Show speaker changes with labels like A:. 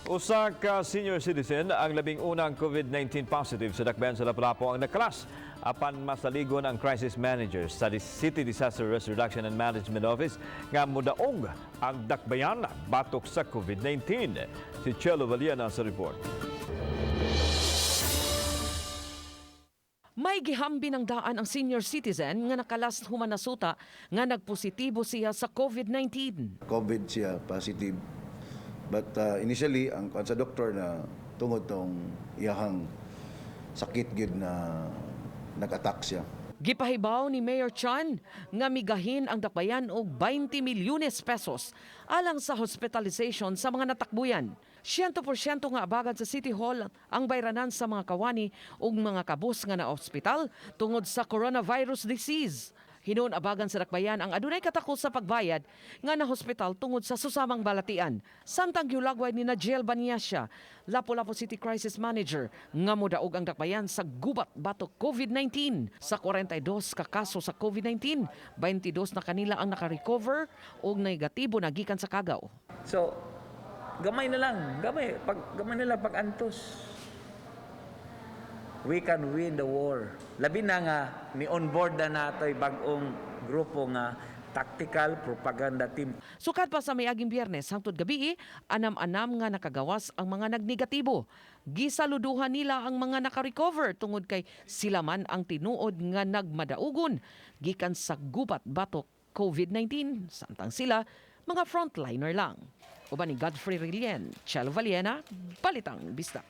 A: Usa ka senior citizen ang labing unang COVID-19 positive sa Dakbayan sa Lapu-Lapu ang nakalas apan masaligon ang crisis manager sa City Disaster Risk Reduction and Management Office nga mudaog ang Dakbayan batok sa COVID-19. Si Chelo Valiana sa report.
B: May gihambi ng daan ang senior citizen nga nakalas human nasuta nga nagpositibo siya sa COVID-19.
C: COVID siya, positive. But initially, ang kuan sa doktor na tungod tong iyahang sakit gid na nag-attack siya.
B: Gipahibaw ni Mayor Chan nga migahin ang Dakbayan og 20 milyones pesos alang sa hospitalization sa mga natakbuyan. 100% nga abagan sa City Hall ang bayranan sa mga kawani ug mga kabus nga na-ospital tungod sa coronavirus disease. Hinuon abagan sa Dakbayan ang adunay katakos sa pagbayad nga na-hospital tungod sa susamang balatian. Samtang giulagway ni Najiel Banyasya, Lapu-Lapu City Crisis Manager, nga modaog ang Dakbayan sa gubat batok COVID-19. Sa 42 ka kaso sa COVID-19, 22 na kanila ang nakarecover og negatibo na gikan sa kagaw.
D: So, gamay na lang, gamay, pag, gamay na lang pag-antos. We can win the war. Labi na nga, ni on board na nato'y bag-ong grupo nga tactical propaganda team.
B: Sukad pa sa miaging Biyernes hangtod gabi, anam-anam nga nakagawas ang mga nagnegatibo. Gisaluduhan nila ang mga nakarecover tungod kay sila man ang tinuod nga nagmadaugon gikan sa gubat batok COVID-19, samtang sila mga frontliner lang. Uban ni Godfrey Relien, Chelo Valiena, Balitang Bisdak.